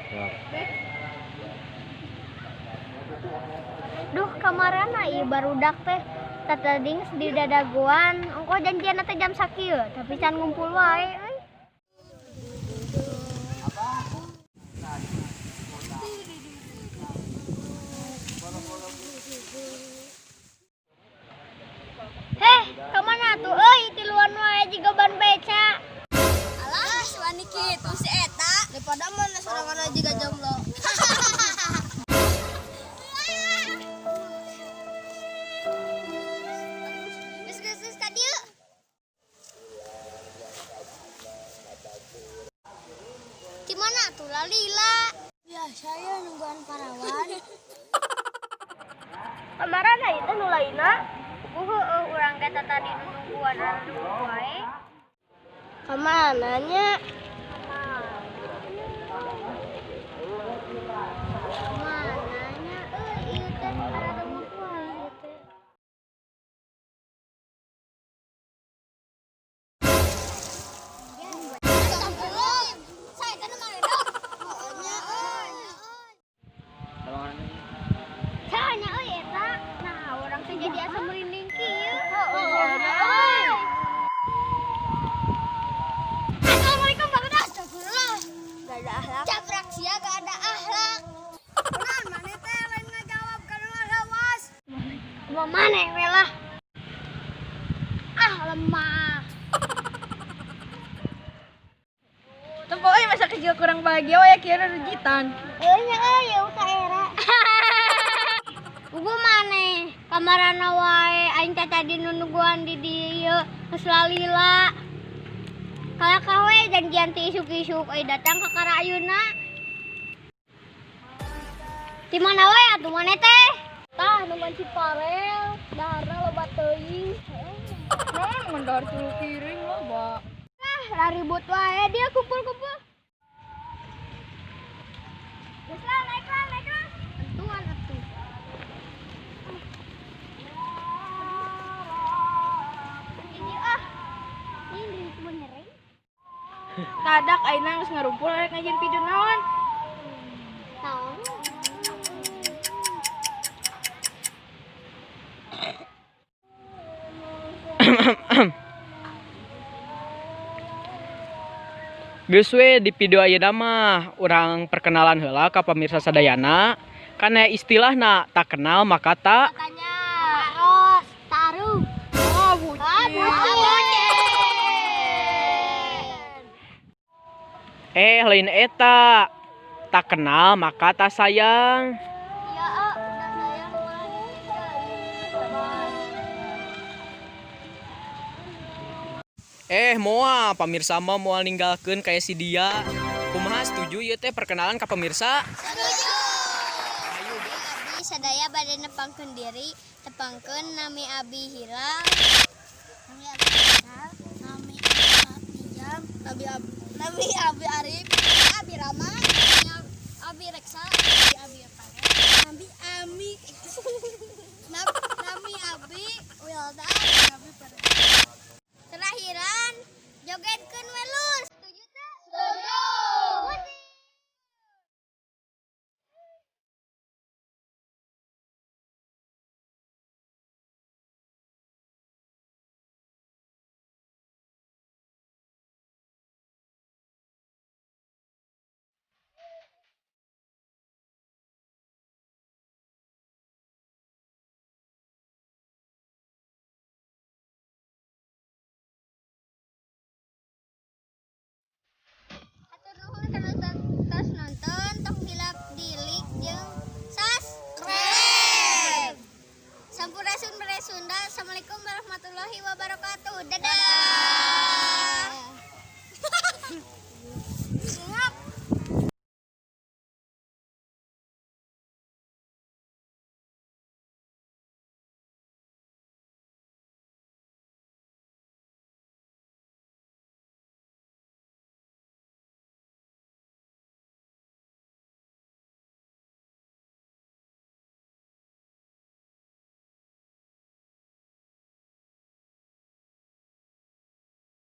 Siap. Duh, kamarana ieu barudak teh tatadi geus didadagoan. Ongkoh janjian teh jam sakieu, tapi can ngumpul wae euy. Heh, kamana tuh euy tiluan wae jiga ban beca. Alah, wani kitu si eta. Daripada mana sorangan jiga jomblo. Geus geus geus ka dieu. Di mana tuh lalila? Biasa ya nungguan parawan. Kamarana ieu teh nu lainna? Heueuh, urang ge tadi nungguan nunggu wae. Kamana nya? Kamana nya euy ieu teh aradeuh wae ieu teh. Saya kan maredok. Nya euy. Saha euy eta? Nah, urang teh jadi asa merinding kieu. Heueuh. Assalamualaikum Bang. Astagfirullah. Gak ada akhlak. Cabrak sia gak ada akhlak. Kunaon maneh teh lain ngajawab kana ngagawas. Kumaha maneh we lah. Ah, lemah. Tempo euy masa kecil kurang bahagia we kieu rujitan. Euy nya euy eueuh ka era. Ugu maneh kamarana wae aing teh tadi nungguan di dieu geus lalila. Kalakah we janjian ti isuk-isuk euy datang ka kara ayeuna. Di mana wae atuh maneh teh? Tah nungguan si Parel, daharna loba teuing. Naon mun dahar tilu piring loba. Ah, laribut wae dia kumpul-kumpul. Geus lah, naik lah, naik lah. Entuan atuh. Ini ah. Ini cuma nyereng. Tadak ayeuna geus ngarumpul rek ngajieun video naon? Tahu. Geus we di video ayeuna mah urang perkenalan heula ka pamirsa sadayana. Kana istilahna tak kenal maka tak Katanya Ros, taruh. Oh, bucin. Eh lain eta. Tak kenal maka tak sayang. Ya, udah sayang mah. Eh moal pamirsa mah moal ninggalkeun kaya si dia. Kumaha setuju ieu teh perkenalan ka pemirsa? Setuju. Abi sadaya bade nepangkeun diri, tepangkeun nami Abi Hilal. Nami Abi Hilal, nami Abi Jam, Abi Abi, nami Abi Arif, Abi Rama, nami Abi Reksa, Abi Abi Pare, nami Ami, nami Abi Wilda, Abi Pare. Terakhiran jogetkeun we lur. Setuju teu? Setuju. Musik. Hatur nuhun kana tos nonton, tong hilap di like jeung subscribe. Sampurasun Baraya Sunda. Assalamualaikum warahmatullahi wabarakatuh. Dadah.